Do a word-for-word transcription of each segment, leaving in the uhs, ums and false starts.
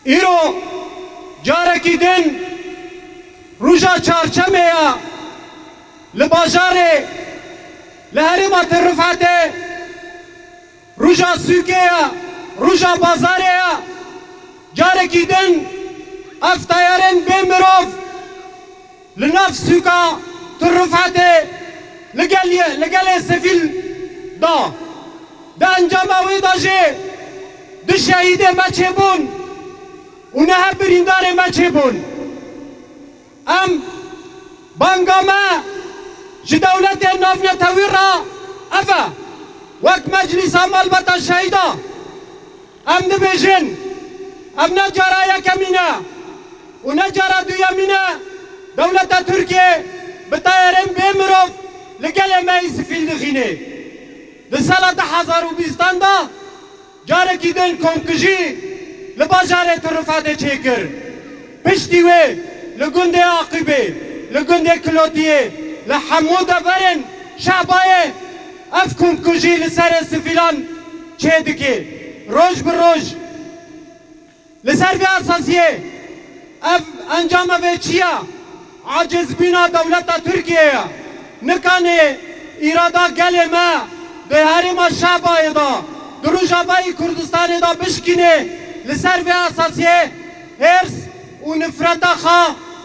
Îro carekî din roja çarşemê ye li bajarê, li herêma Tirifetê, roja sûkê ye, roja bazarê ye. Carekî din ev teyarên bê mirov li nav sûka Tirifetê li gel-, li gelê sivîl da. Di encama wê de jî du şehîdê me çêbûn û niha birîndarê me çêbûn. Em, banga me ji dewletên navnetewî re ev e. Wek Meclîsa Malbata Şehîda em dibêjin, ev ne cara yekemîn e û ne cara duyemîn e dewleta Tirkiyê bi teyarên bê mirov li gelê me yî sivîl dixîne. Di sala du hezar û bîstan de carekî din komkujî li bajarê Tirifetê çêkir. Piştî wê li gundê Aqîbê, li gundê Kilotiyê, li hemû deverên Şehbayê ev komkujî li serê sivîlan çêdike. Roj bi roj Li ser vê esasiyê ev encama vê çi ye? Acizbîna dewleta Tirkiyê ye. Nikanê îrada gelê me di herêma Şehbayê de, di Rojavayê Kurdistanê de bişkînê, li ser vê esasiyê hêrs û nifreta xwe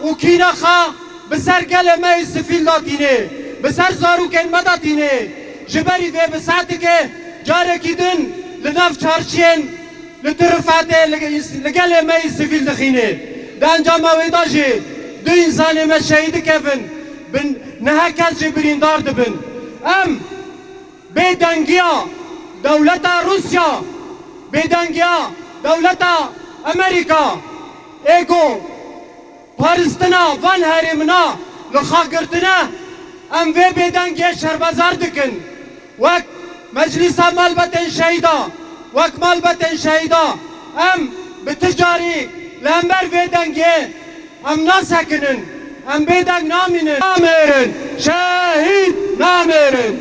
û kîna xwe bi ser gelê me yê sivîl de tînê, bi ser zarokên me de tînê. Ji berî vê bi saetekê carekî din li nav çarşiyên li Tirifetê li, li gelê me yî sivîl dixînê. Di encama wê de jî du însanê me şehîd dikevin, bi niha kes jî birîndar dibin. Em bêdengiya dewleta Rûsya, bêdengiya dewleta Amerîka, ê ku paristina van herêmina li xwe girtine, em vê bêdengê şermezar dikin. Wek Meclîsa Malbetên Şehîda, wek Malbetên Şehîda, em bi ti carî li hember vê dengê em nasekinin, em bêdeng namînin. Namêrin, şehîd namêrin.